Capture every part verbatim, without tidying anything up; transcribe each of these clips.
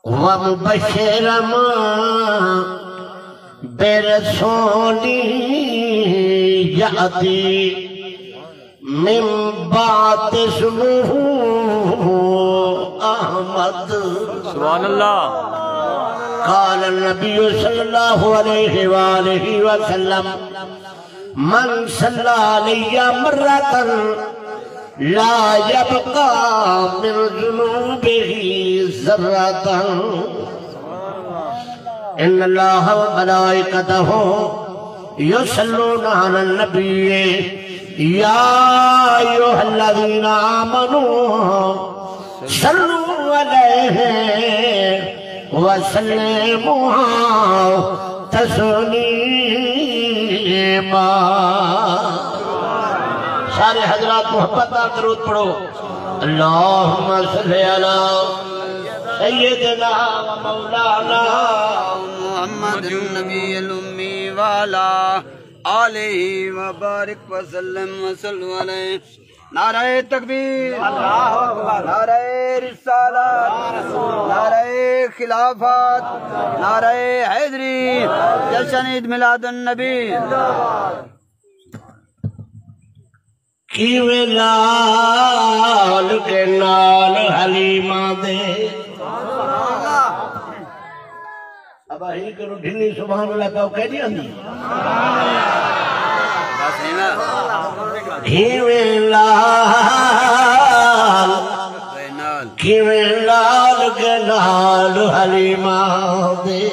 ومبشرا برسول يأتي من بعد اسمه أحمد۔ سبحان اللہ۔ قال النبي صلى الله عليه وآله وسلم، من صلى علي مرة لا يبقى من ذنوبه ذرة۔ إن الله وملائكته يصلون على النبي، يا أيها الذين آمنوا صلوا عليه وسلموا تسليما۔ سارے حضرات محبت نال درود پڑھو۔ اللهم صل على سيدنا ومولانا محمد النبي الأمي وعلى آله وبارك وسلم وصلوا عليه۔ نعرہ تکبیر، اللہ اکبر، نعرہ رسالت، نعرہ خلافت، نعرہ حیدری، جشن عید میلاد النبی۔ کیویں لال دے نال حلیمہ دے۔ ابا ہی کرو ڈھلی سبحان اللہ تو کہہ دیا نہیں۔ بس ہے نا۔ کیویں لال، کیویں لال دے نال حلیمہ دے۔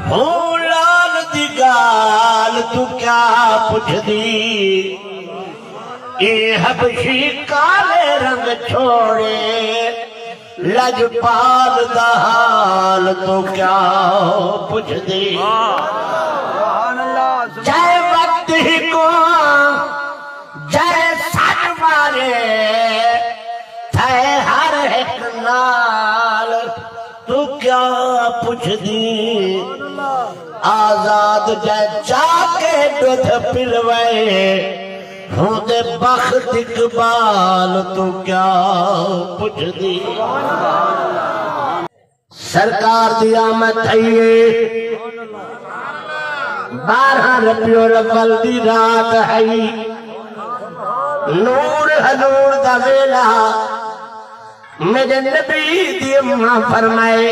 ہوں لال دی ڳالھ توں کیا پچھدی، اے حبشی کالے رنگ چھوڑے، لجپال دا حال توں کیا پچھدی۔ سبحان اللہ۔ جئے وقت ہکو، جئے سچ مارے، تھئے ہر ہک نال، توں کیا پچھدی؟ آزاد جئے چا کے ݙدھ پلوائے، ہوندے بخت اقبال توں کیا پچھدی؟ سرکار دی آمد تھئی ہے، بارہاں ربیع الاول دی رات ہئی، نور حضور دا ویلا۔ میݙے نبی دی اماں فرمائے،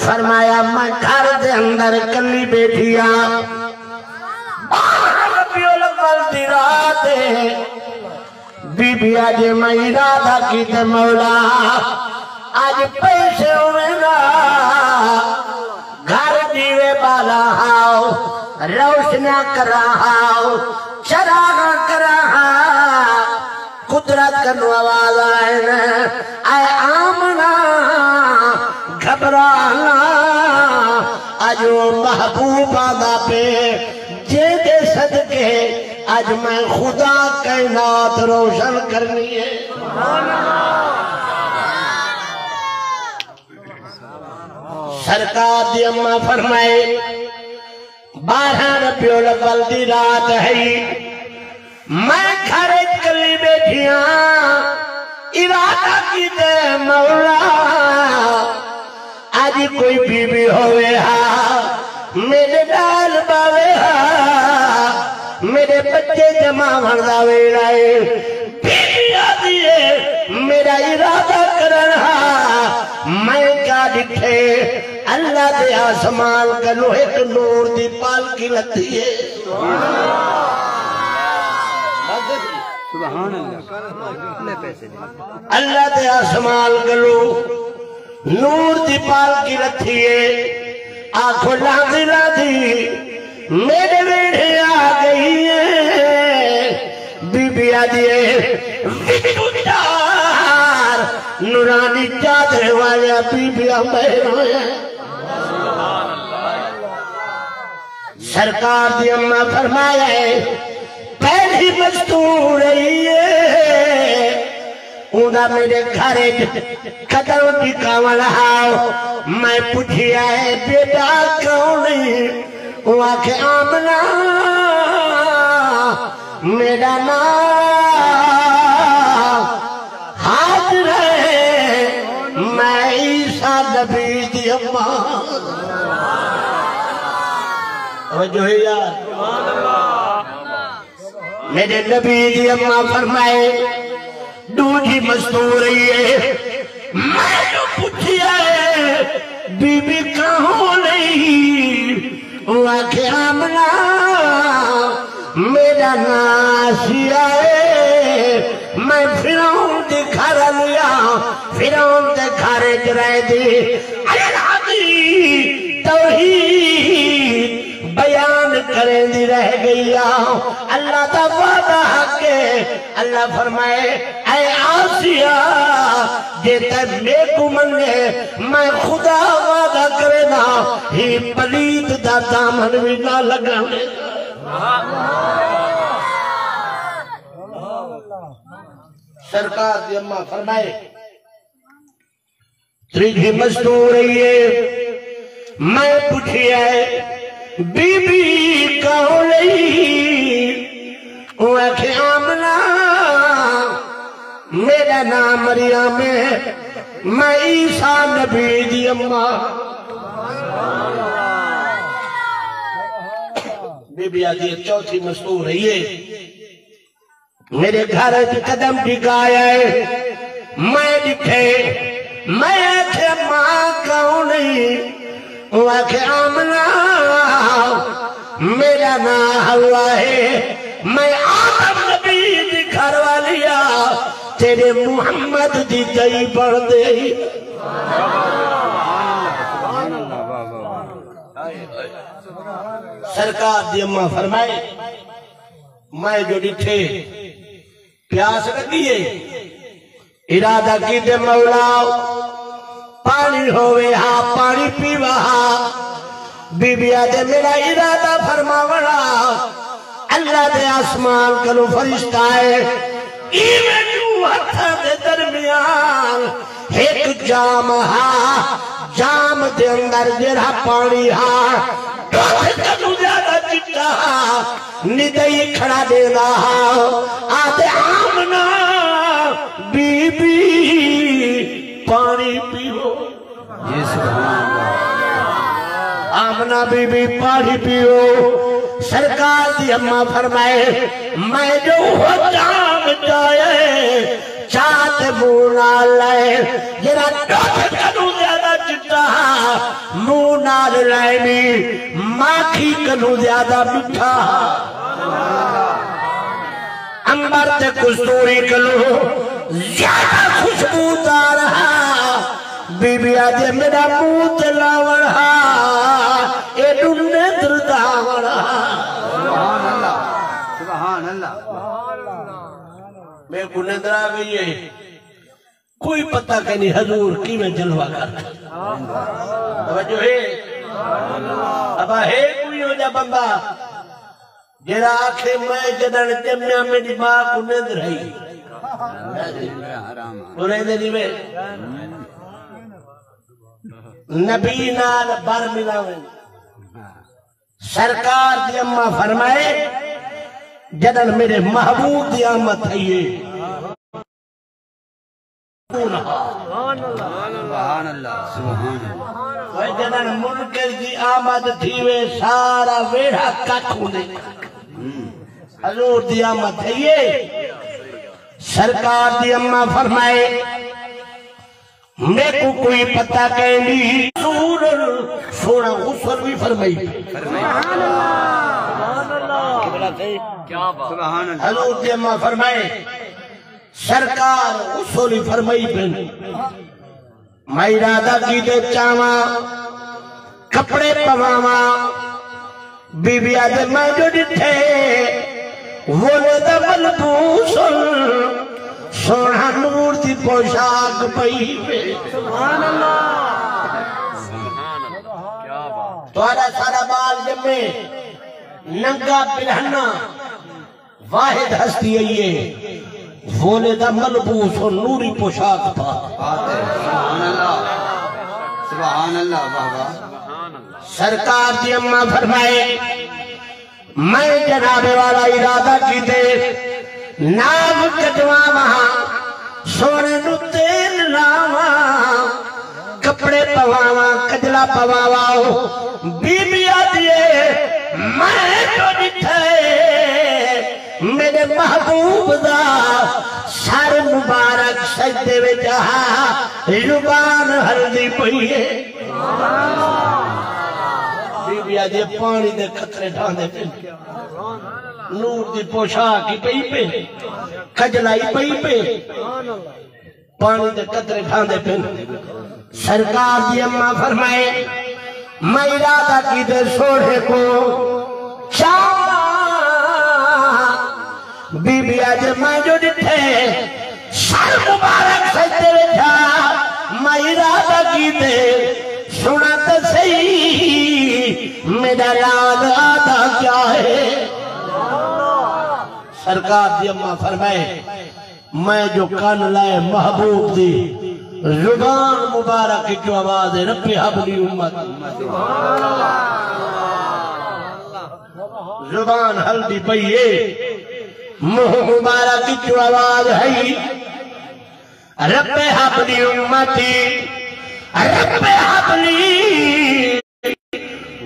فرمایا، میں گھر دے اندر کلی ٻیٹھی ہاں، بارہاں ربیع الاول دی رات ہے۔ بی بی آہدی، میں ارادہ کیتے مولا، اڄ پیسے ہوویں گا، گھر ݙیوے ٻالاں ہاؤ، روشنیاں کراں ہاؤ، چراغاں کراں ہاں۔ قدرت کنوں آواز آئن، اے آمنہ گھبرا نہ، اڄ او محبوب آندا پئے، جیندے صدقے اڄ میں خدا کائنات روشن کرنی ہے۔ سرکار دی اماں فرمائے، بارہاں ربیع الاول دی رات ہئی، میں گھر اچ کلی ٻیٹھی ہاں، ارادہ کیتے مولا، اڄ کوئی بی بی ہووے ہا، میݙے نال ٻاہوے ہا، میݙے ٻچے ڄماوݨ دا ویلا ہے۔ بی بی آہدی ہے، میݙا ارادہ کرݨ ہا، میں کیا ݙٹھے، اللہ دے آسمان کنوں ہک نور دی پالکی لتھی ہے۔ سبحان اللہ۔ اللہ دے آسمان کنوں نور دی پالکی لتھی ہے۔ آکھو، لاندی لاندی میݙے ویڑھے آ ڳئی ہے۔ بی بی آہدی ہے، وچوں چار نورانی چادر والیاں بی بیاں ٻہہ ڳئیاں۔ سرکار دی اماں فرمایا ہے، پہلی مستور رہی ہے، اوندا میݙے گھر اچ قدم ٹکاوݨ ہا۔ میں پچھیا ہے، بیٹا کون ہے؟ او آکھے، آمنہ، میݙا ناں ہاجر ہے، میں نبی دی اماں۔ توجہ ہے یار۔ میرے نبی دی اماں فرمائے، ݙوجھی مستور رہی ہے۔ میں جو پچھیا ہے، بی بی کہوں نہیں؟ او آکھے، آمنہ، میݙا ناں آسیہ ہے، میں فرعون دے گھر آلی ہاں، فرعون دے گھر اچ رہندی، اللہ دی توحید بیان کریندی رہ ڳئی ہاں۔ اللہ دا وعدہ حق ہے۔ اللہ فرمائے، اے آسیہ، جے تیں میکوں منگے، میں خدا وعدہ کرینداں، ہی پلیت دا دامن وی نہ لڳݨ ݙینداں۔ سرکار دی اماں فرمائے، تریجھی مستور رہی ہے۔ میں پچھیا ہے، بی بی کہوں نہیں؟ او آکھے، آمنہ، میݙا ناں مریم ہے، میں عیسیٰ نبی دی اماں۔ بی بی آدھی، چوتھی مستور رہی ہے۔ میرے گھر اچ قدم ڈگایا ہے، میں ڈٹھے، میں آکھیا، ماں کہوں نہیں؟ او آکھے، آمنہ، میݙا ناں حوا ہے، میں آدم نبی دی گھر والی ہاں، تیݙے محمد دی دئی بݨ ڳئی۔ سرکار دی اماں فرمائے، میں جو ڈٹھے، پیاس لڳی ہے، ارادہ کیتے، مولا، پاݨی ہووے ہا، پاݨی پیواں ہا۔ بی بی آدھے، میݙا ارادہ فرماوݨ ہا، اللہ دے آسمان کنوں فرشتہ آئے، ایویں ݙو ہتھاں دے درمیان ہک جام ہا، جام دے اندر جیڑھا پاݨی ہا، ݙودھ کنوں زیادہ چٹا ہا۔ ندئی کھڑا ݙیندا ہا، آہدے، آمنہ بی بی پاݨی پیو۔ جی سبحان اللہ۔ آمنہ بی بی پاݨی پیو۔ سرکار دی اماں فرمائے، میں جو اوہو جام چائے، چا تے منہ نال لائے، جیڑھا ݙودھ کنوں زیادہ چٹا ہا، منہ نال لائنی، ماکھی کنوں زیادہ مٹھا ہا، عنبر تے کستوری کنوں زیادہ خوشبودار ہا۔ بی بی آہدے، میݙا منہ تے لاوݨ ہا، ایݙوں نندر دا آوݨ ہا۔ سبحان اللہ، سبحان اللہ۔ میکوں نندر آ ڳئی ہے۔ کوئی پتہ کائنی حضور کیویں جلوہ کر۔ توجہ ہے؟ ابا ہے کوئی ہو جا بندہ جیڑھا آکھے، میں جݙݨ ڄمیا میݙی ماں کوں نندر ہئی؟ ٻولیندے نہیں وے۔ نبی نال بر ملاویں۔ سرکار دی اماں فرمائے، جݙݨ میݙے محبوب دی آمد تھئی ہے۔ سبحان اللہ، سبحان اللہ۔ اوئے جݙݨ منکر دی آمد تھیوے، سارا ویڑھا ککھ ہوندے۔ حضور دی آمد تھئی ہے۔ سرکار دی اماں فرمائے، میکوں کوئی پتہ کائنی۔ حضور سوہݨا غسل وی فرمائی۔ سبحان اللہ۔ سبحان اللہ۔ حضور دی اماں فرمائے، سرکار غسل وی فرمائی پن۔ میں ارادہ کیتے چاواں، کپڑے پواواں۔ بی بی آہدے، میں جو ݙٹھے، وولے دا ملبوس، سوہݨا نور دی پوشاک پئی وے۔ سبحان اللہ۔ تہاݙا سارا ٻال ڄمے، ننگا برہنہ، واحد ہستی آئی ہے، وولے دا ملبوس و نوری پوشاک پا۔ سبحان اللہ، سبحان اللہ، واہ واہ۔ سرکار دی اماں فرمائے، میں جناب والا ارادہ کیتے، ناز کٹواواں، سوہݨے نوں تیل لاواں، کپڑے پواواں، کجلا پواواں۔ او بی بی آہدی ہے، میں جو ݙٹھے میݙے محبوب دا سر مبارک سجدے وچ ہا، زبان ہلدی پئی ہے۔ بی بی آہدی ہے، پاݨی دے قطرے ڈھاندے پن، نور دی پوشاک ہی پئی پے، کجلا ہی پئی پے۔ پاݨی دے قطرے ڈھاندے پن۔ سرکار دی اماں فرمائے، میں ارادہ کیتے سوہݨے کوں چاہواں۔ بی بی آہدی میں جو ݙٹھے سر مبارک سجدے وچ ہا، میں ارادہ کیتے سݨا تاں سہی، میݙا لال آہدا کیا ہے؟ سرکار دی اماں فرمائے، میں جو کن لائے محبوب دی زبان مبارک وچوں آواز ہے، رب ہب لی امتی۔ زبان ہلدی پئی ہے، منہ مبارک وچوں آواز ہے، رب ہب لی امتی، رب ہب لی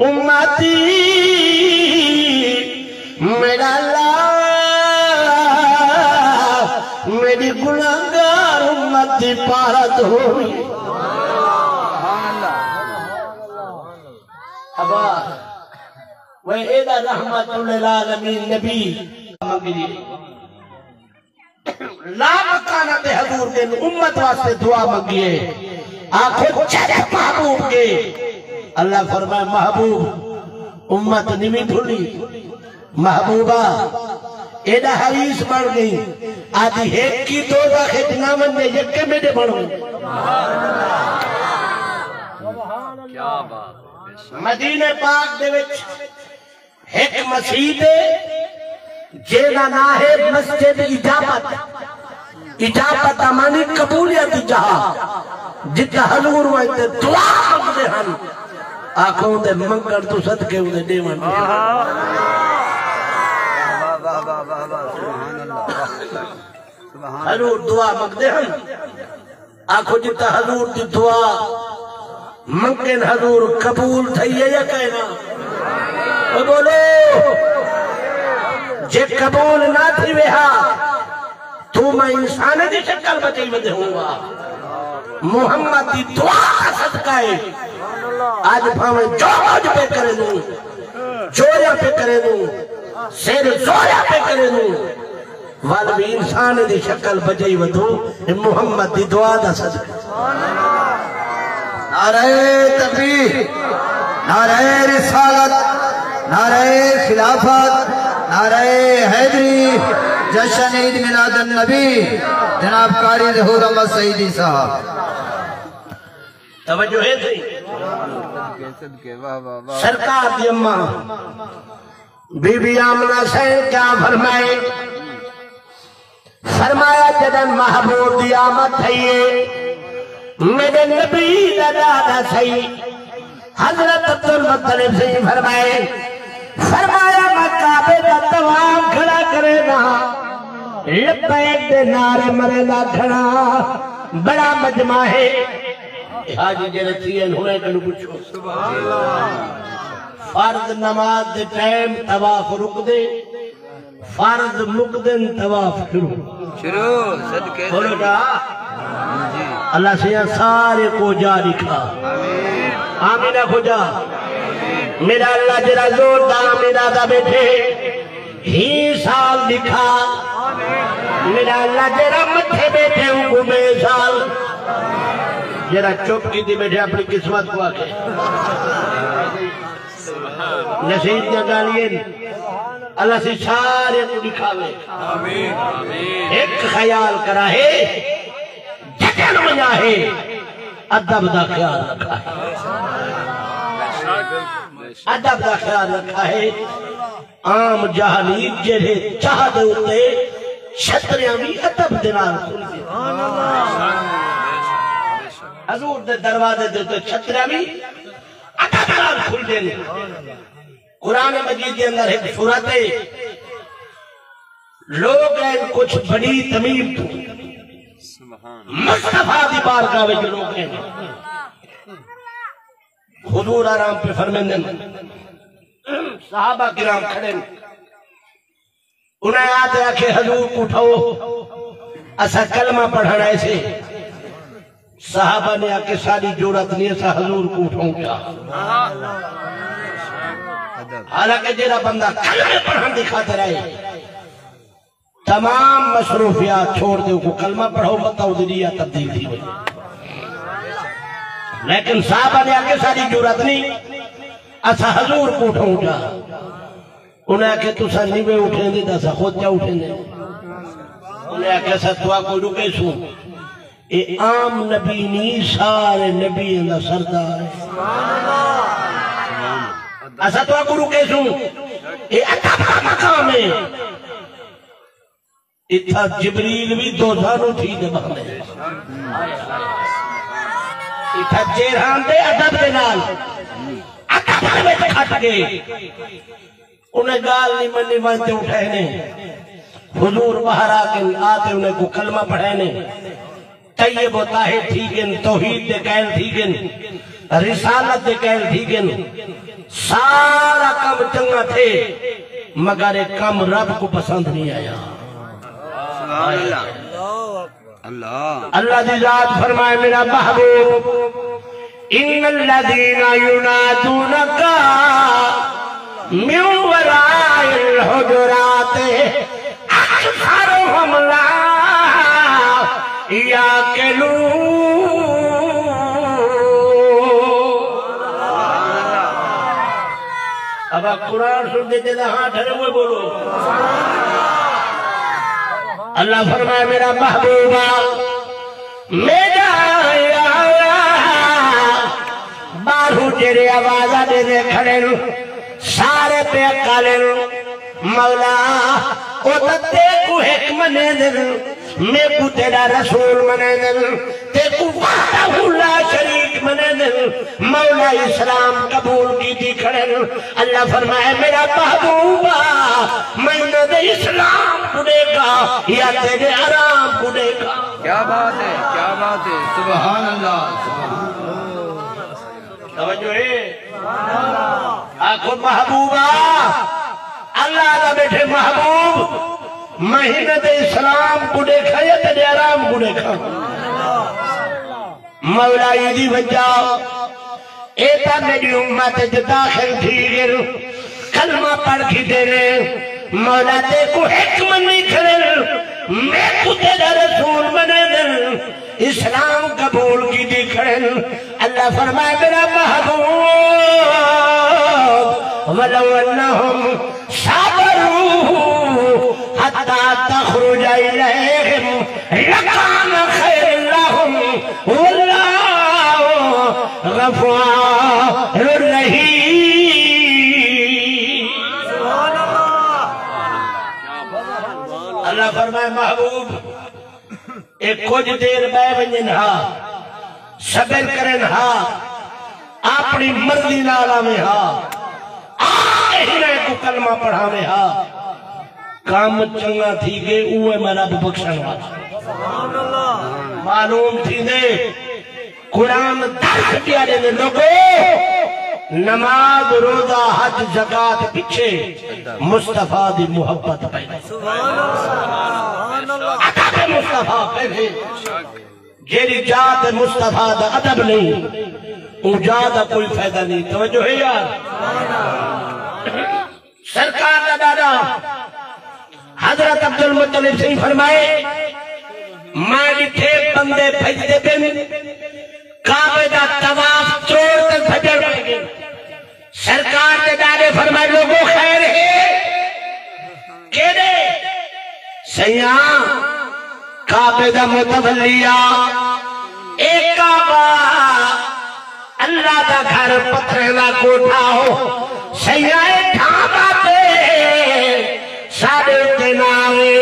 امتی، میݙا اللہ، میݙی گناہگار امت دی پارت ہووی۔ ابا، وے ایݙا رحمت للعالمین نبی منگی۔ لا مکانہ تے حضور دے امت واسطے دعا منگیے۔ آکھو چپ محبوب کے۔ اللہ فرمائے، محبوب، امت نوی بھلی۔ محبوبہ ایݙا حریص بݨ ڳئی، آہدی ہک ہی دوزخ اچ نہ ونڄے، یکے میݙے بݨ ونڄے۔ کیا بات ہے۔ مدینے پاک دے وچ ہک مسجد ہے، جیندا ناں ہے مسجد اجابت۔ اجابت دا معنی قبولیت دی جاہ، جتھاں حضور ونڄ تے دعا منگدے ہن۔ آکھو اوندے منگݨ توں صدقے اوندے ݙیوݨ دے۔ واہ، واہ، واہ، واہ، واہ، سبحان اللہ۔ سبحان اللہ۔ حضور دعا منگدے ہن۔ آکھو جتھاں حضور دی دعا منگن، حضور قبول تھئی ہے یا کائنا؟ او بولو، جے قبول نہ تھیوے ہا، توں میں انسان دی شکل بچائی ودے ہوں گا۔ محمد دی دعا دا صدقہ ہے۔ اڄ بھاویں جو کجھ پئے کریندوں، چوریاں پئے کریندوں، سر زوریاں پئے کریندوں، ول وی انسان دی شکل بچائی ودوں، اے محمد دی دعا دا صدقہ۔ نعرہ تکبیر، نعرہ رسالت، نعرہ خلافت، نعرہ حیدری، جشن عید میلاد النبی، جناب قاری ظہور احمد سعیدی صاحب۔ توجہ ہے تھی؟ واہ، واہ، واہ۔ سرکار دی اماں بی بی آمنہ سئیں کیا فرمائے؟ فرمایا، جݙاں محبوب دی آمد تھئی ہے، میݙے نبی دا ݙاݙا سئیں حضرت عبدالمطلب سئیں فرمائے، فرمایا، میں کعبے دا طواف کھڑا کرینداں، لبیک دے نعرے مریندا کھڑاں، بڑا مجمع ہے۔ حاجی جیڑھے تھی ہن، ہݨ کنوں پچھو۔ فرض نماز دے ٹائم طواف رکدے، فرض مکدن طواف شروع۔ شروع، صدقے۔ بولو جا۔ جی۔ اللہ سئیں سارے کوں جا ݙکھا۔ آمین۔ آمین آکھو جا۔ میݙا اللہ جیڑھا زور دا آمین آہدا ٻیٹھے، ہی سال ݙکھا۔ میݙا اللہ جیڑھا متھے ٻیٹھے، اونکوں ٻئے سال۔ جیڑھا چپ کیتی ٻیٹھے، اپݨی قسمت کوں آکھے۔ نصیب دیاں ڳالھیں ہن۔ اللہ سئیں سارے کوں ݙکھاوے۔ آمین۔ ہک خیال کراہے، جڳن ونڄاہے، ادب دا خیال رکھاہے۔ ادب دا خیال رکھاہے۔ عام جہانی جیڑھے چاہ دے اتے چھتریاں وی ادب دے نال کھلدے۔ حضور دے دروازے دے اتے چھتریاں وی ادب نال کھلدے نے۔ قرآن مجید دے اندر ہک سورت ہے، لوک ہیں کچھ بنی تمیم توں، مصطفیٰ دی بارگاہ وچ لوک ہیں۔ حضور آرام پہ فرمیندن، صحابہ کرام کھڑے نے۔ انہیں آ تے آکھے، حضور کوں اٹھاؤ، اساں کلمہ پڑھݨ آئے سے۔ صحابہ نے آکھے، ساݙی جرات نہیں، اساں حضور کوں اٹھاؤں پیا۔ حالانکہ جیڑھا بندہ کلمے پڑھݨ دی خاطر آئے، تمام مصروفیات چھوڑ تے اوکوں کلمہ پڑھاؤ، پتہ اوندی نیت تبدیل تھی ویندی۔ لیکن صحابہ نے آکھے، ساݙی جرات نہیں، اساں حضور کوں اٹھاؤں پیا۔ انہیں آکھے، تساں نیوے اٹھیندے تاں اساں خود چا اٹھیندے۔ انہیں آکھے، اساں تہاکوں رکیسوں، اے عام نبی نی، سارے نبیاں دا سردار ہے۔ اساں تہاکوں رکیسوں، اے ادب دا مقام ہے۔ اتھاں جبریل وی دوزانوں تھی تے ٻہندے۔ اتھاں جیرھاں دے ادب دے نال، ادب دے وچ کھٹ ڳئے۔ انہیں ڳالھ نہیں منی، ونڄ تے اٹھائے نے۔ حضور ٻاہر آ کے، آ تے انہیں کوں کلمہ پڑھائے نے۔ طیب و طاہر تھی ڳن، توحید دے قائل تھی ڳن، رسالت دے قائل تھی ڳن۔ سارا کم چنڳا تھئے، مگر اے کم رب کوں پسند نہیں آیا۔ سبحان اللہ۔ اللہ۔ اللہ دی ذات فرمائے، میرا محبوب، ان الذین ینادونک من وراء الحجرات اکثرهم لا یعقلون۔ ابا قرآن سن دے تے ہاں ٹھڑے ہوئے بولو۔ اللہ فرمائے، میرا محبوبہ، میرا یارا، ٻاہروں جیڑھے آوازاں ݙیندے کھڑن، سارے بے عقل ہن۔ مولا، او تاں تیکوں ہک منے دن، میکوں تیݙا رسول منے دن، تیکوں وحدہ لا شریک منے دن۔ مولا، اسلام قبول کیتی کھڑن۔ اللہ فرمائے، میرا محبوبہ، میں انہاں دے اسلام کوں ݙیکھاں یا تیݙے آرام کوں ݙیکھاں؟ کیا بات ہے، کیا بات ہے، سبحان اللہ، سبحان اللہ۔ توجہ ہے؟ آکھو محبوبہ، اللہ دا ٻیٹھے محبوب، میں انہاں دے اسلام کوں ݙیکھاں یا تیݙے آرام کوں ݙیکھاں؟ مولا، ایندی وجہ اے تاں میݙی امت اچ داخل تھی ڳن، کلمہ پڑھ گھدے نے۔ مولا، تیکوں ہک منی کھڑن، میکوں تیݙا رسول منے دن، اسلام قبول کیتی کھڑن۔ اللہ فرمائے، میرا محبوب، ولو انہم صبروا حتی تخرج الیہم لکان خیر لہم واللہ غفور رحیم۔ اللہ فرمائے، محبوب، اے کجھ دیر ٻہہ ونڄن ہا، صبر کرن ہا، اپݨی مرضی نال آویں ہا، آ انہیں کوں کلمہ پڑھاویں ہا، کم چنڳا تھی ڳئے، اوہ میں رب بخشݨ والا۔ معلوم تھیندے، قرآن درس پیا ݙیندے، لوگو، نماز، روزہ، حج، زکوٰۃ پچھے مصطفیٰ دی محبت پہلے۔ ادب مصطفیٰ پہلے۔ جیڑھی جا تے مصطفیٰ دا ادب نہیں، اوں جا دا کوئی فائدہ نہیں۔ توجہ ہے یار؟ سرکار دا ݙاݙا حضرت عبدالمطلب سئیں فرمائے، میں ݙٹھے بندے بھڄدے پن، کعبے دا طواف تروڑ تے بھڄݨ پئے ڳئے۔ سرکار دے ݙاݙے فرمائے، لوگو، خیر ہے؟ کیڑھے؟ سئیاں، کعبے دا متولی آ، اے کعبہ اللہ دا گھر، پتھریں دا کوٹھا ہو، سئیاں، اے ڈھاندا پئے، ساݙے اتے نہ آوے۔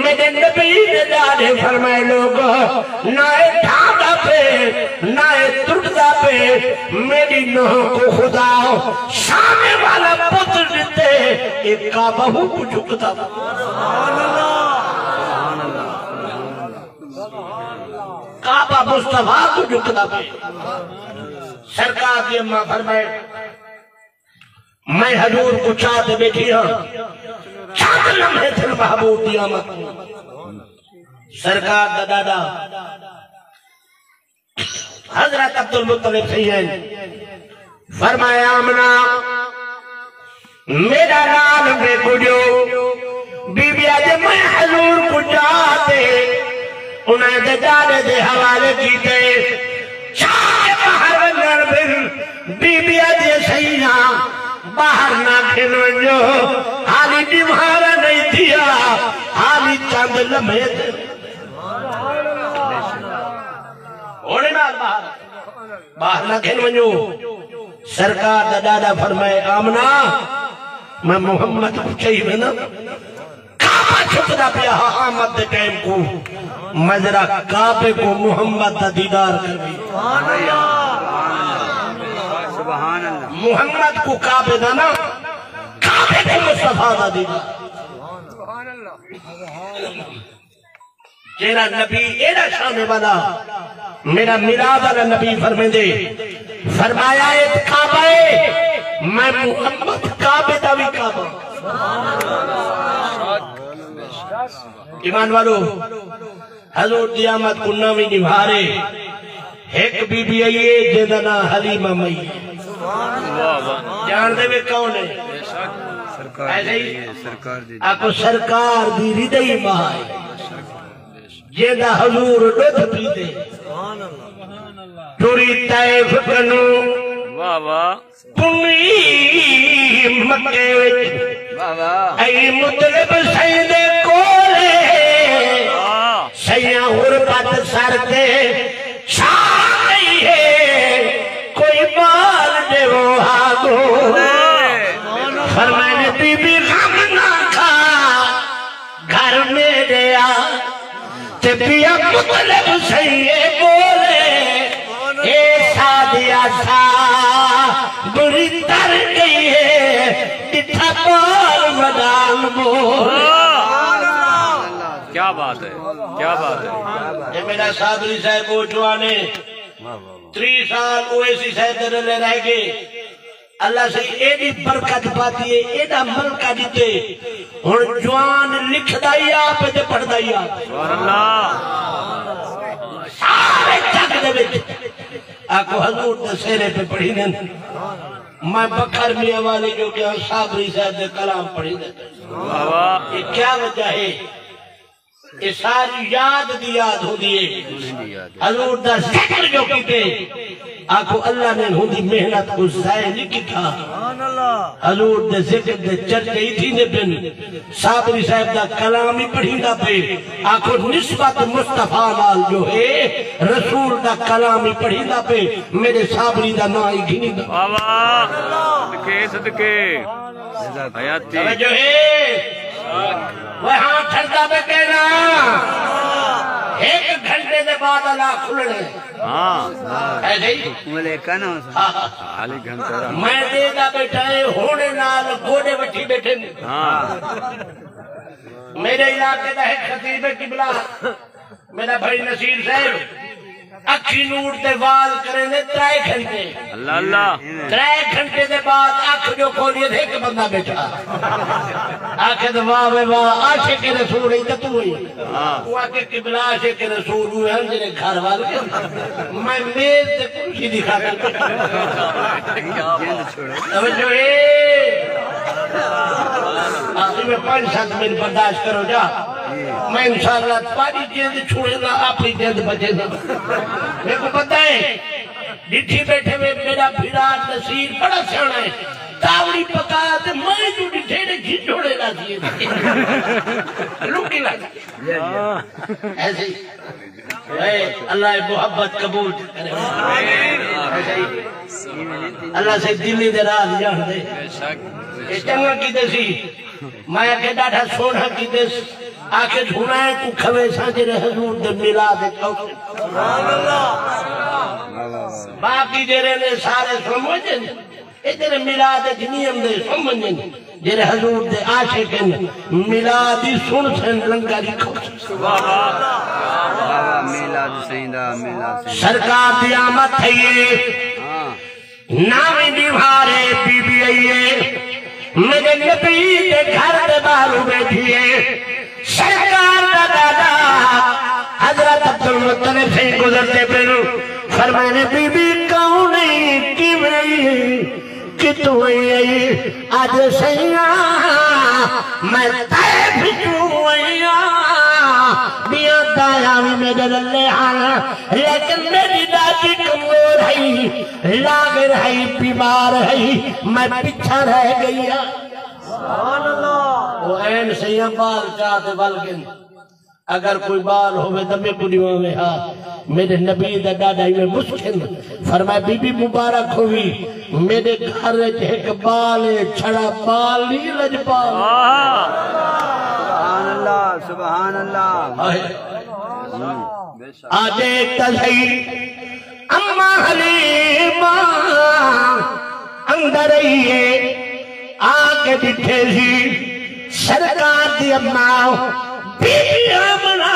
میݙے نبی دے ݙاݙے فرمائے، لوگ، نہ اے ڈھاندا پئے، نہ اے ترٹدا پئے، میݙی نوح کوں خدا سامے والا پتر ݙتے، اے کعبہ ہوں کوں جھکدا پئے۔ کعبہ مصطفیٰ کوں جھکدا پئے۔ سرکار دی اماں فرمائے، میں حضور کوں چا تے ٻیٹھی ہاں، چند لمحے تھن محبوب دی آمد کوں۔ سرکار دا ݙاݙا حضرت عبدالمطلب سئیں ہن، فرمایا، آمنہ، میݙا نال وے کجو۔ بی بی آہدی، میں حضور کوں چا تے انہاں دے ݙاݙے دے حوالے کیتے۔ چا تے ٻاہر ونڄݨ ٻن۔ بی بی آہدی، سئیاں، ٻاہر نہ گھن ونڄو، حالی ݙیوارا نہیں تھیا، حالی چند لمحے تھے۔ ہوݨے نال ٻاہر، ٻاہر نہ گھن ونڄو۔ سرکار دا ݙاݙا فرمائے، آمنہ، میں محمد کوں چاہی وینداں۔ کعبہ جھکدا پیا ہا آمد دے ٹائم کوں، میں ذرا کعبے کوں محمد دا دیدار کر ݙیواں۔ سبحان اللہ۔ محمد کوں کعبے دا نہ، کعبے کوں مصطفیٰ دا دیدار۔ جیڑھا نبی ایݙا شان والا، میݙا میلاد والا نبی فرمیندے، فرمایا، اے کعبہ ہے، میں محمد کعبے دا وی کعبہ۔ ایمان والو، حضور دی آمد کوں نویں ݙیہاڑے ہک بی بی آئی ہے جیندا ناں حلیمہ مئی ہے۔ واہ واہ۔ ڄاݨدے وے کون ہے؟ سرکار دی، سرکار دی۔ آکھو سرکار دی رضئی ماں ہے۔ جیندا حضور ݙدھ پیندے۔ ٹری طائف کنوں۔ واہ واہ۔ پنی مکے وچ۔ واہ واہ۔ اے مطلب سئیں دے کولے۔ واہ۔ سئیاں غربت سر تے چھا گئی ہے، کوئی مال ݙیوو ہا ڳو۔ فرمائے، بی بی غم نہ کھا، گھر میݙے آ۔ تے پیا مطلب سئیں ٻولے، اے سادیا سا بری تر ڳئی ہے، ݙٹھا ٻال مدان ٻول۔ کیا بات ہے، کیا بات ہے۔ اے میݙا صابری صاحب او جوان ہے، تریہہ سال او اے سی صاحب دے رلے رہ ڳئے۔ اللہ سئیں ایݙی برکت پاتی ہے، ایݙا ملکہ ݙتے۔ ہݨ جوان لکھدا ہی آپ تے پڑھدا ہی آپ۔ سبحان اللہ۔ سارے جگ دے وچ آکھو حضور دے سہرے پہ پڑھیندن۔ میں بکر میاں والی جو کہ صابری صاحب دے کلام پڑھیندے۔ واہ واہ۔ یہ کیا وجہ ہے؟ اے ساری یاد دی یاد ہوندی ہے۔ حضور دا ذکر جو کیتے، آکھو اللہ نے ہوندی محنت کوں ضائع نہیں کیتا۔ حضور دے ذکر دے چرچے ہی تھیندے پن۔ صابری صاحب دا کلام ہی پڑھیندا پے، آکھو نسبت مصطفیٰ نال جو ہے، رسول دا کلام ہی پڑھیندا پے، میݙے صابری دا ناں ہی گھنیندا۔ واہ واہ۔ صدقے، صدقے۔ حیاتی۔ توجہ ہے؟ وہ ہاں ٹھردا پہ کہنا۔ ایک گھنٹے دے بعد اللہ کھلنے۔ ہاں۔ ہے جی؟ ملے کنا۔ ہاں۔ علی گھنٹہ رہا۔ میں دے دا بیٹھا ہے، ہونے نال گوڈے وٹھی بیٹھے نے۔ ہاں۔ میرے علاقے دا ایک خطیب ہے قبلہ۔ میݙا بھائی نصیر صاحب اکھی نوٹ تے وال کریندے ترائے گھنٹے۔ اللہ اللہ۔ ترائے گھنٹے دے بعد اکھ جو کھولی تے ہک بندہ بیٹھا۔ آکھے تے واہ وے واہ، عاشق رسول ہی تے توں ہی۔ ہاں۔ او آکھے قبلہ عاشق رسول ہوئے ہن جڑے گھر والے۔ میں میز تے کرسی دی خاطر بیٹھا۔ توجہ ہے۔ آخر میں پنج ست منٹ برداشت کرو جا۔ میں انشاءاللہ تہاݙی جند چھوڑیندا، اپݨی جند بچیندا۔ میکوں پتہ ہے، ݙٹھی بیٹھے وے، میݙا بھرا نصیر بڑا سیاݨا ہے۔ تاوڑی پکا تے میں جو ݙٹھے نے گھنجوڑے لا دیے۔ لکی لا دیے۔ ایسے ہی۔ اے اللہ محبت قبول کرے۔ ایسے ہی۔ اللہ سے دلی دے راز ڄاݨدے۔ اے چنڳا کیتے سی۔ میں آکھیا ݙاڈھا سوہݨا کیتس، آکھے ہݨ ایں کوں کھویساں جیڑھے حضور دے میلاد اچ آؤسن۔ سبحان اللہ۔ باقی جیڑھے نے سارے سمجھن، اے جڑے میلاد اچ نی امدے، سمجھن، جڑے حضور دے عاشق ہن، میلاد ہی سن سن، لنگر ہی کھوسن۔ واہ واہ، میلاد سئیں دا، میلاد سئیں دا۔ سرکار دی آمد تھئی ہے، ہاں۔ ناویں دیوار ہے، بی بی آئی ہے، میرے نبی دے گھر دے باہروں بیٹھی ہے۔ سرکار دا دادا حضرت عبدالمطلب سئیں گزردے پن، فرمائے نے، بی بی کون ہے، کیویں ہے، کتھوں ہے؟ اج سئیاں میں طائف چوں آئی ہاں، ٻیاں دایاں وی میݙے رلے ہن، لیکن میݙی ݙاݙی کمزور ہئی، لاغر ہئی، بیمار ہئی، میں پچھاں رہ ڳئی ہاں۔ سبحان اللہ۔ او این سئیاں ٻال چا تے ول ڳن۔ اگر کوئی ٻال ہووے تاں میکوں ݙیواوے ہا۔ میݙے نبی دا ݙاݙا ایویں مسکن۔ فرمایا، بی بی مبارک ہووی، میݙے گھر اچ ہک ٻال ہے، چھڑا ٻال نی لڄپال۔ سبحان اللہ، سبحان اللہ۔ ہائے۔ بے شک۔ آدھے تاں سہی، اماں حلیمہ اندر آئی ہے، آ کے ݙٹھے سی سرکار دی اماں، بی بی آمنہ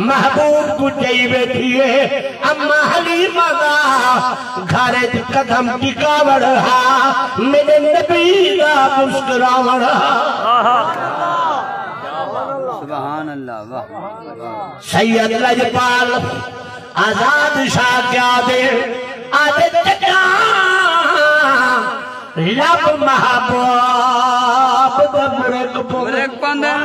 محبوب کوں چئی ٻیٹھی ہے۔ اماں حلیمہ دا گھر اچ قدم ٹکاوݨ ہا، میݙے نبی دا مسکراوݨ ہا۔ سبحان اللہ، واہ، واہ۔ سید لجپال آزاد شاہ کیا دے، آدھے چٹاں لب محبوب دے مرک پندن۔ مرک پندن۔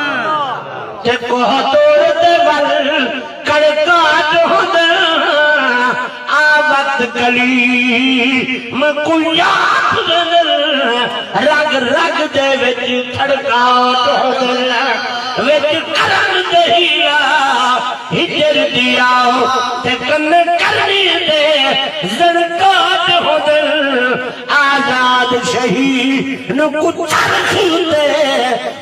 تے کوہ طور تے ول کڑکاٹ ہوندن۔ آ وقت کلیم کوں یاد ویندن۔ رگ رگ دے وچ کھڑکاٹ ہوندن۔ وچ کرن دے ہیرا ہجر دیا تے کن کرنی دے زنکاٹ ہوندن۔ آزاد شہید نوں کوں چرخ تے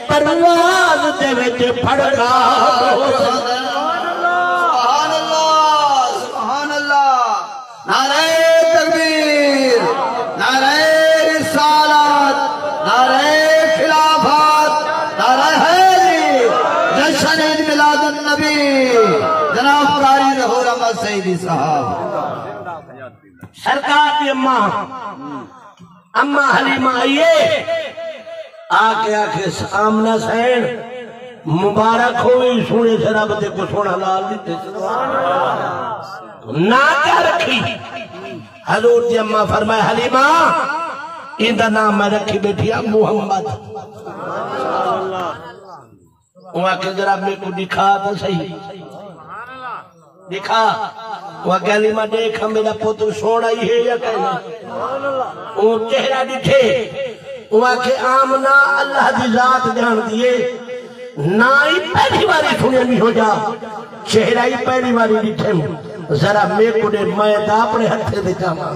پرواز دے وچ پھڑکاٹ ہوندن۔ سبحان اللہ، سبحان اللہ۔ نعرہ تکبیر، نعرہ رسالت، نعرہ خلافت، نعرہ حیدری، جشن عید میلاد النبی، جناب قاری ظہور احمد سعیدی صاحب۔ سرکار دی اماں، اماں حلیمہ آئی ہے، آ کے آکھے، آمنہ سئین، مبارک ہووی، سوہݨے سے رب تیکوں سوہݨا لال ݙتے۔ ناں کیا رکھی؟ حضور دی اماں فرمائے، حلیمہ، ایندا ناں میں رکھی ٻیٹھی ہاں محمد۔ اوں آکھے، ذرا میکوں ݙکھا تاں سہی۔ ݙکھا۔ اوں آکھے، حلیمہ ݙیکھ، میݙا پتر سوہݨا ہی ہے یا کائنی؟ اوں چہرہ ݙٹھے۔ اوں آکھے، آمنہ، اللہ دی ذات ڄاݨدی ہے۔ ناں ہی پہلی واری سݨیم ایہو جا، چہرہ ہی پہلی واری ݙٹھم۔ ذرا میکوں ݙے، میں تاں اپݨے ہتھیں تے چاواں۔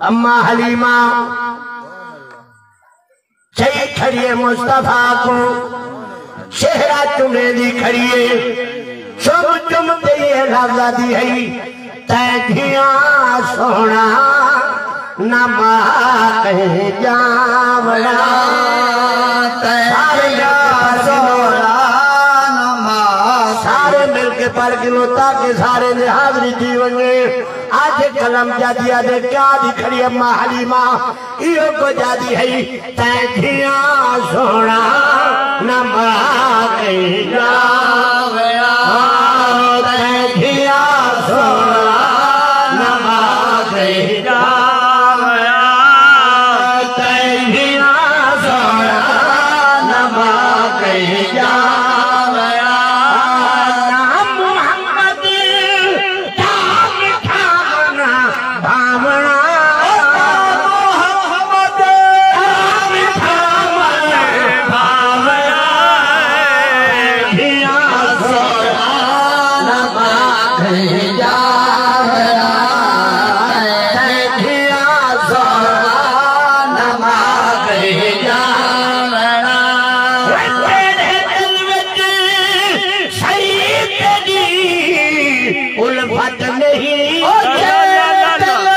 اماں حلیمہ چئی کھڑی ہے مصطفیٰ کوں، چہرہ چمیندی کھڑی ہے، چم چم تے ایہ لفظ آہدی ہئی، تیں دھیاں سوہݨا نہ ماں کہیں ڄاوݨا۔ سارے مل کے پڑھ گھنو، سارے مل کے پڑھ گھنو تاکہ سارے دی حاضری تھی ونڄے۔ اڄ قلم جادی آہدے، کیا آہدی کھڑی اماں حلیمہ؟ ایہو کجھ آہدی ہئی، تیں دھیاں سوہݨا نہ ماں کہیں ڄاوݨا۔ تیں دھیاں سوہݨا نہ ماں کہیں ڄاوݨا۔ تیں دھیاں سوہݨا نہ ماں کہیں ڄاوݨا۔ نہ محمد دا مٹھا من بھاوݨا۔ محمد دا مٹھا من بھاوݨا۔ دھیاں سوہݨا نہ ماں کہیں ڄاوݨا۔ دھیاں سوہݨا نہ ماں کہیں ڄاوݨا۔ تیݙے دل وچ سئیں تیݙی الفت نہیں۔ او جیڑھے دل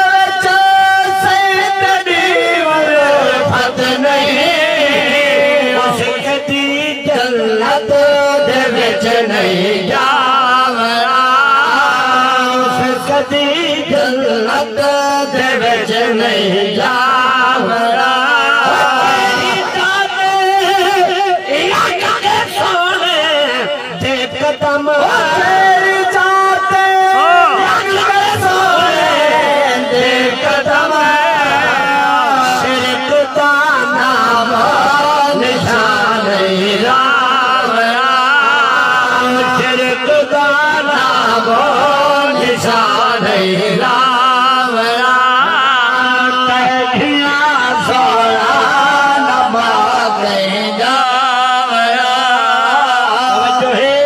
دی جنت دے وچ نہیں جاوڑا۔ تیری جان لگ کے سونے دے قدم، تیری جان لگ کے سونے دے قدم، شرک دا نام نشان ہی راوڑا، شرک دا نام نشان ہی راوڑا۔ تیݙیاں سوہݨا نبھا کہیں جاوڑا۔ توجہ ہے۔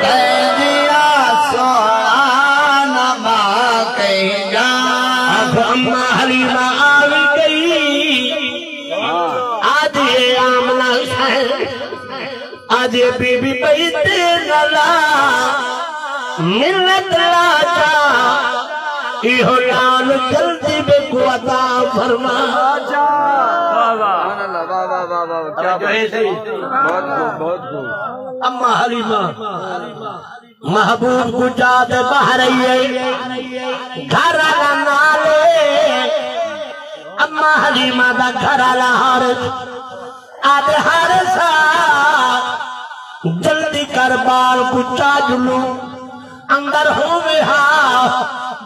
تیݙیاں سوہݨا نبھا کہیں جاوڑا۔ آکھو اماں حلیمہ آ وی ڳئی۔ آدھی اے آمنہ حسین، آدھی اے بی بی بئی تیرے نالا، منت لا چا، ایہو لال جلدی میکوں عطا فرما۔ واہ واہ۔ سبحان اللہ، واہ واہ، واہ واہ، کیا بات ہے۔ بہت خوب، بہت خوب۔ اماں حلیمہ محبوب کوں چا تے ٻاہر آئی ہے، گھر آلا نال ہے۔ اماں حلیمہ دا گھر آلا حارث، آدھے حارث آ، جلدی کر، ٻال کوں چا جلوں، اندر ہووے ہا،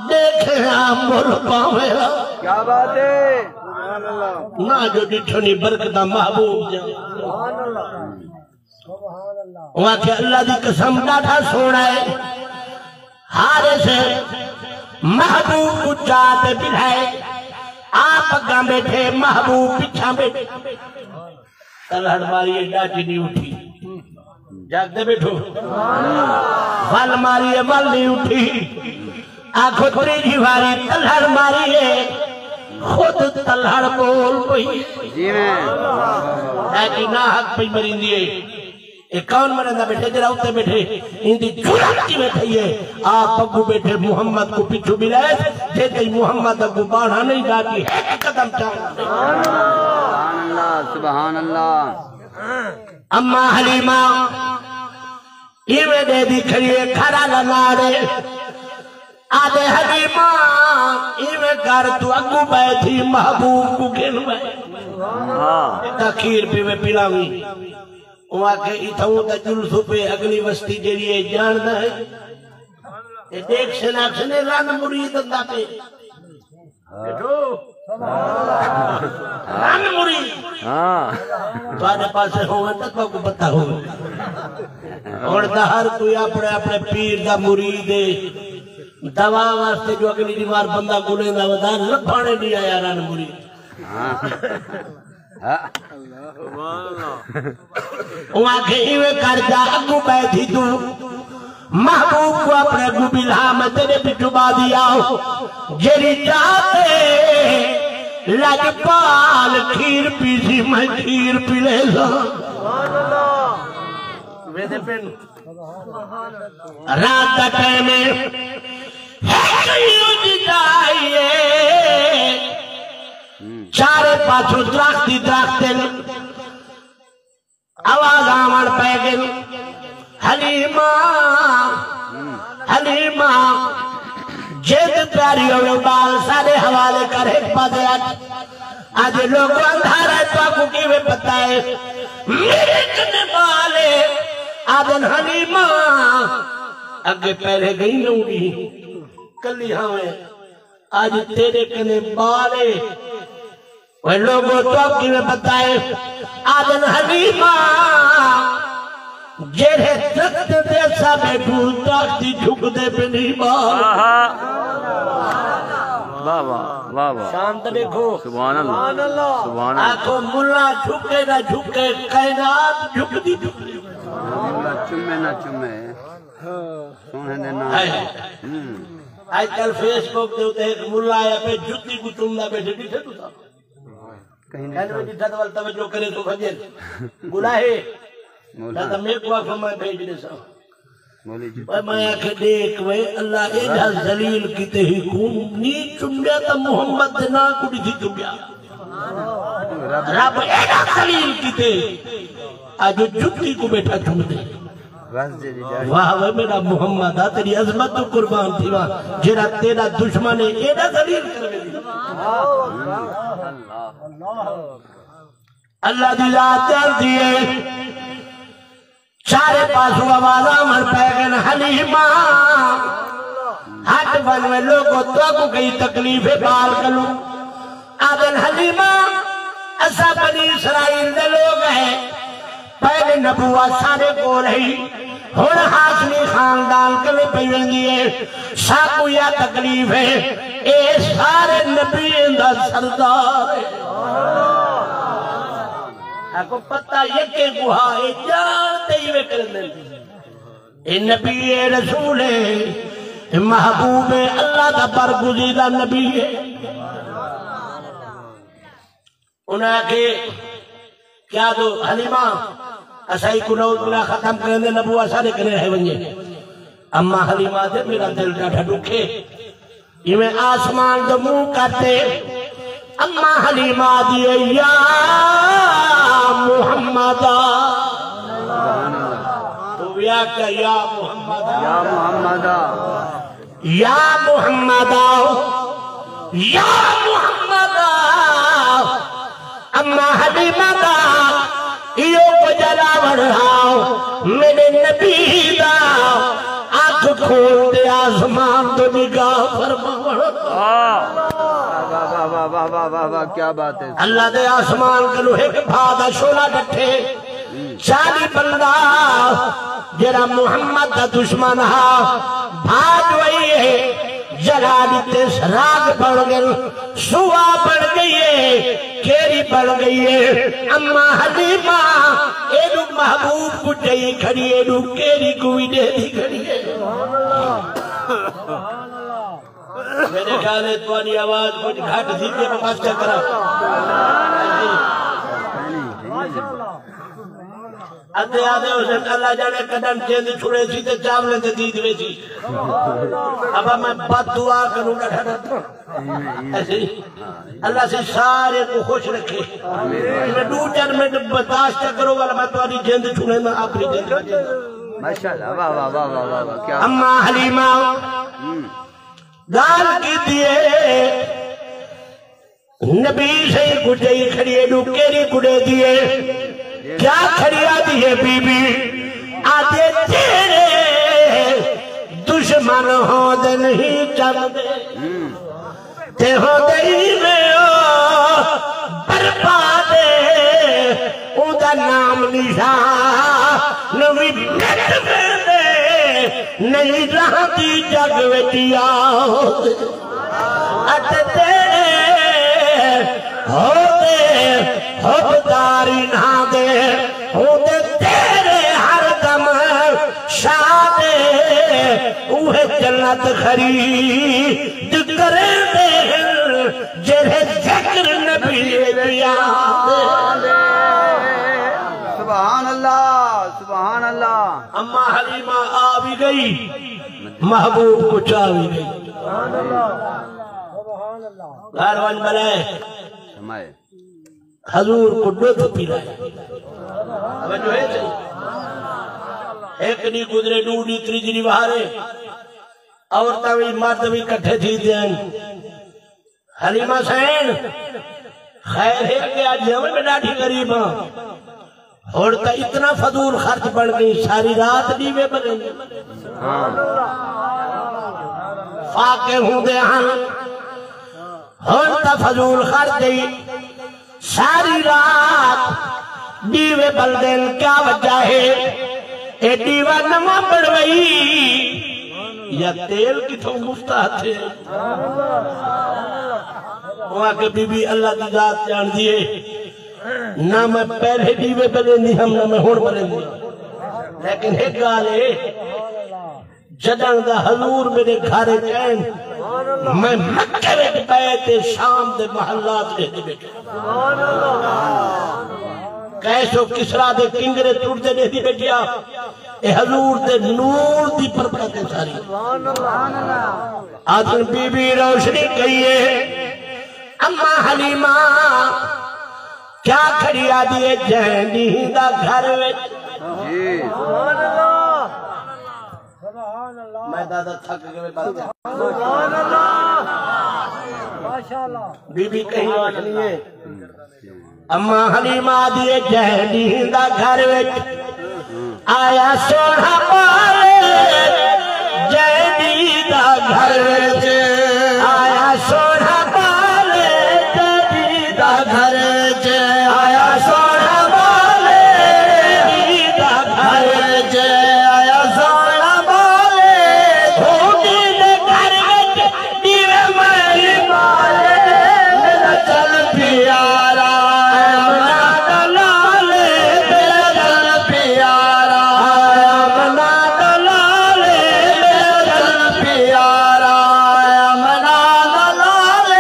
ݙیکھے ہا، مر پاوے ہا۔ کیا بات ہے۔ نہ جو ݙٹھو نی برکتاں محبوب دیاں۔ او آکھے اللہ دی قسم ݙاڈھا سوہݨا ہے۔ حارث محبوب کوں چا تے ٻلھائے، آپ اڳاں ٻیٹھے، محبوب پچھاں ٻیٹھے۔ تلہڑ ماری ہے، ݙاڈھی نی اٹھی۔ جاڳدے ٻیٹھو۔ ول ماری ہے، ول نی اٹھی۔ آکھو تریجھی واری تلہڑ ماری ہے، خود تلہڑ ٻول پئی۔ جی میں۔ ݙاڈھی ناحق پئی مریندی ہے۔ اے کون مریندا ٻیٹھے؟ جیڑھا اتے ٻیٹھے، ایندی جرات کیویں تھئی ہے؟ آپ اڳوں ٻیٹھے، محمد کوں پچھوں ٻلائے، جے تئیں محمد اڳوں ٻاہݨا نہیں، ݙاڈھی ہک قدم چا۔ سبحان اللہ، سبحان اللہ۔ اماں حلیمہ ایویں ݙیہدی کھڑی ہے، گھر آلا نال ہے۔ آدھے حلیمہ ایویں کر، توں اڳوں ٻہہ تھی، محبوب کوں گھن ٻہہ۔ ہاں۔ تاں کھیر پیوے پلاویں۔ او آکھے اتھاؤں تاں جلسوں پئے، اڳلی وستی جیڑھی ہے ڄاݨدا ہے۔ تے ݙیکھسن آکھسن اے رن مرید آندا پئے۔ ݙٹھو؟ رن مرید۔ ہاں۔ تہاݙے پاسے ہووے تاں تہاکوں پتہ ہووے۔ ہݨ تاں ہر کوئی اپݨے اپݨے پیر دا مرید ہے۔ دوا واسطے جو اڳلی دی وار بندہ ڳولیندا ودا، لبھݨ نہیں آیا رن مرید۔ ہاں۔ ہاں۔ او آکھے ایویں کر، جا اڳوں ٻہہ تھی توں، محبوب کوں اپݨے اڳوں ٻلھا، میں تیݙے پچھوں ٻاہدی آؤ۔ جیڑھی جا تے لڄپال کھیر پیسی، میں کھیر پلیساں۔ ویندے پن۔ رات دا ٹائم ہے، ہک ہی اڄ جائی ہے۔ چارے پاسوں درخت ہی درخت ہن۔ آواز آوݨ پئے ڳن، حلیمہ، حلیمہ، جیندے پیاری ہووے ٻال ساݙے حوالے کر، ہک پاسے اچ۔ اڄ لوکو اندھارا ہے، تہاکوں کیویں پتہ ہے؟ میݙے کنے ٻال ہے۔ آہدن حلیمہ، اڳے پہلے ڳئی نہ ہوندی، کلی ہاویں۔ اڄ تیݙے کنے ٻال ہے۔ اوئے لوکو، تہاکوں کیویں پتہ ہے؟ آہدن حلیمہ، جیڑھے درخت تے اساں ٻیٹھوں، درخت ہی جھکدے پئے نہیں ٻال۔ آہا۔ واہ واہ، واہ واہ۔ شان تے ݙیکھو۔ سبحان اللہ۔ سبحان اللہ۔ سبحان اللہ۔ آکھو ملا جھکے نہ جھکے، کائنات جھکدی پئی۔ ملا چمے نہ چمے۔ سوہݨے دے نال۔ ہائے۔ ہوں۔ اڄ کل فیس بک دے اتے ہک ملا آیا پئے، جتی کوں چمدا ٻیٹھے، ݙٹھے تساں؟ کہیں نہیں کہندے ݙٹھا۔ ݙٹھا تاں ول توجہ کرے تو بھڄے۔ گناہ ہے۔ مولا۔ نہ تاں میکوں آکھو میں بھیج ݙیساں۔ مولی جی۔ اوئے میں آکھے ݙیکھ وے، اللہ ایجھا ذلیل کیتے ہی کوں نی چمیا تاں محمد دے ناں کوں ݙٹھی چمیا۔ رب۔ رب ایجھا ذلیل کیتے، اڄ جتی کوں ٻیٹھا چمدے۔ واہ وے میرا محمد، آ تیری عظمت توں قربان تھیواں، جیڑھا تیرا دشمن ہے ایݙا ذلیل کروے۔ اللہ دی ذات ڄاݨدی ہے۔ چارے پاسوں آوازاں آوݨ پئے ڳن، حلیمہ ہٹ ونڄ وے، لوکو تہاکوں کئی تکلیف ہے ٻال کنوں۔ آہدن، حلیمہ، اساں بنی اسرائیل دے لوگ ہیں، پہلے نبوت ساݙے کول ہئی، ہݨ ہاشمی خاندان کنے پئی ویندی ہے، ساکوں یا تکلیف ہے، اے سارے نبیاں دا سردار ہے۔ آکھو پتہ یکے کوں ہا، اے ڄاݨ تے ہی وکرندے۔ اے نبی ہے، رسول ہے، اے محبوب ہے، اللہ دا برگزیدہ نبی ہے۔ انہاں آکھے، کیا دو حلیمہ، اسائی کو نعوذ باللہ ختم کریں دے، نبوت ساݙے کنے رہ ونڄے۔ اماں حلیمہ دے میرا دل ݙاڈھا ݙکھے۔ ایویں آسمان دے منہ کرتے، اماں حلیمہ آہدی ہے، یا محمد۔ تو وی آکھ یا محمد۔ یا محمد۔ یا محمد، یا محمد، اماں حلیمہ دا ایہو کجھ الاوݨ ہا، میݙے نبی دا اکھ کھول تے آسمان توں نگاہ فرماوݨ۔ واہ، واہ، واہ، کیا بات ہے۔ اللہ دے آسمان کنوں ہک بھا دا شعلہ ݙٹھے۔ چالی بندہ جیڑھا محمد دا دشمن ہا، بھڄ وئی ہے، جلا ݙتے، راڳ بݨ ڳن، سوا بݨ ڳئی ہے، کیری بݨ ڳئی ہے۔ اماں حلیمہ ایݙو محبوب کوں چئی کھڑی، ایݙو کیری کوں وی ݙیہدی کھڑی ہے۔ میرے خیال ہے تہاݙی آواز کجھ گھٹ تھی ڳئی، میں بس چا کراں۔ ادھے آہدے ہوسن، اللہ ڄاݨے کݙݨ جند چھڑیسی تے چاولیں تے دید ویسی۔ ابا میں بد دعا کروں ڳا ݙاڈھا۔ ایسے اللہ سئیں سارے کوں خوش رکھے۔ میں ݙو چار منٹ برداشت کرو، والا میں تہاݙی جند چھڑینداں، آپݨی جند بچینداں۔ ماشاءاللہ، واہ، واہ، کیا اماں حلیمہ ڳالھ کیتی ہے، نبی سئیں کوں چئی کھڑی ہے، ݙو کیری کوں ݙیہدی ہے۔ کیا کھڑی آہدی ہے بی بی؟ آہدے تیرے دشمن ہوندن ہی چلدے، تے ہوندے ہی میں او برباد، اوندا نام نشان وی مٹ ویندے، نہیں رہندی جڳ وچ یاد۔ اتے تیرے ہوندے حبدار انہاں دے، ہوندے تیرے ہر دم شاد، اوہے جنت خرید کریندے ہن، جیڑھے ذکر نبی دے آندے۔ سبحان اللہ، سبحان اللہ۔ اماں حلیمہ آ وی ڳئی، محبوب کوں چا وی ڳئی۔ گھر ونڄ بلے۔ حضور کوں ݙدھ پلائے۔ توجہ ہے سئیں؟ ہک ݙینہہ گزرے، ݙو ݙینہہ، تریجھے ݙینہہ وہارے، عورتاں وی مرد وی کٹھے تھی ڳئن۔ حلیمہ سئیں، خیر ہے کہ اڄ ہم میں ݙاڈھی غریب ہاں۔ ہݨ تاں اتنا فضول خرچ بݨ ڳئی، ساری رات ݙیوے ٻلیندے۔ فاقے ہوندے ہن، ہݨ تاں فضول خرچ ڳئی، ساری رات ݙیوے ٻلدن۔ کیا وجہ ہے؟ اے ݙیوا نواں بݨوائی یا تیل کتھوں مفت آ تھئے؟ او آکھے، بی بی، اللہ دی ذات ڄاݨدی ہے، نہ میں پہلے ݙیوے ٻلیندی ہم، نہ میں ہݨ ٻلیندی۔ لیکن ہک ڳالھ ہے، جݙݨ دا حضور میݙے گھر اچ آئن، میں مکے وچ بیت شام دے محلات ݙیہدی ٻیٹھاں۔ قیس و کسریٰ دے کنگرے ٹرتے ݙیہدی ٻیٹھاں۔ اے حضور دے نور دی برکت ہے ساری۔ آہدن، بی بی روشنی کہیے، اماں حلیمہ کیا کھڑی آہدی ہے جئیں ݙینہہ دا گھر وچ۔ جی۔ میں دادا تھک گئے بس۔ بی بی کہیں آکھنی ہے، اماں حلیمہ دی جے ݙینہہ دا گھر وچ آیا سوہݨا ٻال، جے ݙینہہ دا گھر وچ آیا سوہݨا ٻال، جے ݙینہہ دا گھر وچ آیا سوہݨا ٻال، جے ݙینہہ دا گھر وچ آیا سوہݨا ٻال، ݙینہہ دے گھر وچ ݙیوے مہری ٻال، میݙا چن پیارا، آمنہ دا لال، میݙا چن پیارا، آمنہ دا لال، میݙا چن پیارا، آمنہ دا لال،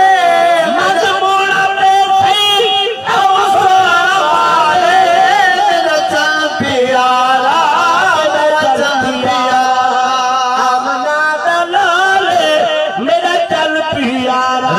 مضمون تے سہی، او سوہݨا ٻال، میݙا چن پیارا، میݙا چن پیارا، آمنہ دا لال، میݙا چن پیارا۔